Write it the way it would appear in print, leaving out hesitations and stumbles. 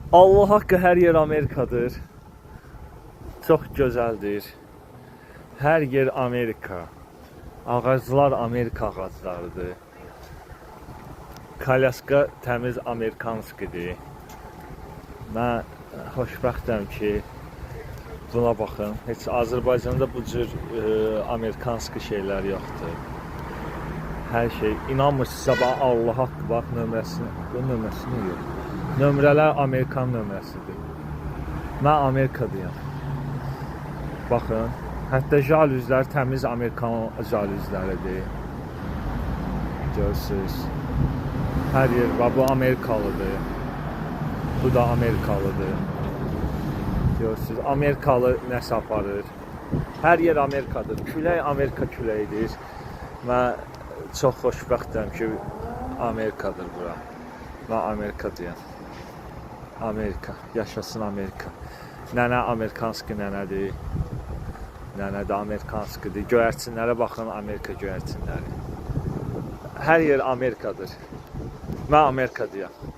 Allah haqqı, hər yer Amerikadır. Çox gözəldir. Hər yer Amerika. Ağaclar Amerika ağaclarıdır. Kolyaska təmiz Amerikanskidir. Mən xoşbəxtəm ki, buna baxın. Heç Azərbaycanda bu cür Amerikanski şeylər yoxdur. Hər şey. İnanmırsınızsa bax, Allah haqqı, bax nömrəsini. Bu nömrəsini yox. Nömrələr Amerikan nömrəsidir. Mən Amerikadayam. Baxın, hətta jalüzlər təmiz Amerikan jalüzləridir. Görürsüz. Hər yer, bax, bu Amerikalıdır. Bu da Amerikalıdır. Görürsüz, Amerikalı nəsə aparır. Hər yer Amerikadır. Külək Amerika küləyidir. Mən çox xoşbəxtəm ki, Amerikadır bura. Mən Amerikadayam. Amerika, yaşasın Amerika. Nənə Amerikanski nənədir. Nənə də Amerikanskidir. Göyərçinlərə baxın, Amerika göyərçinləri. Hər yer Amerikadır. Mən Amerikadayam.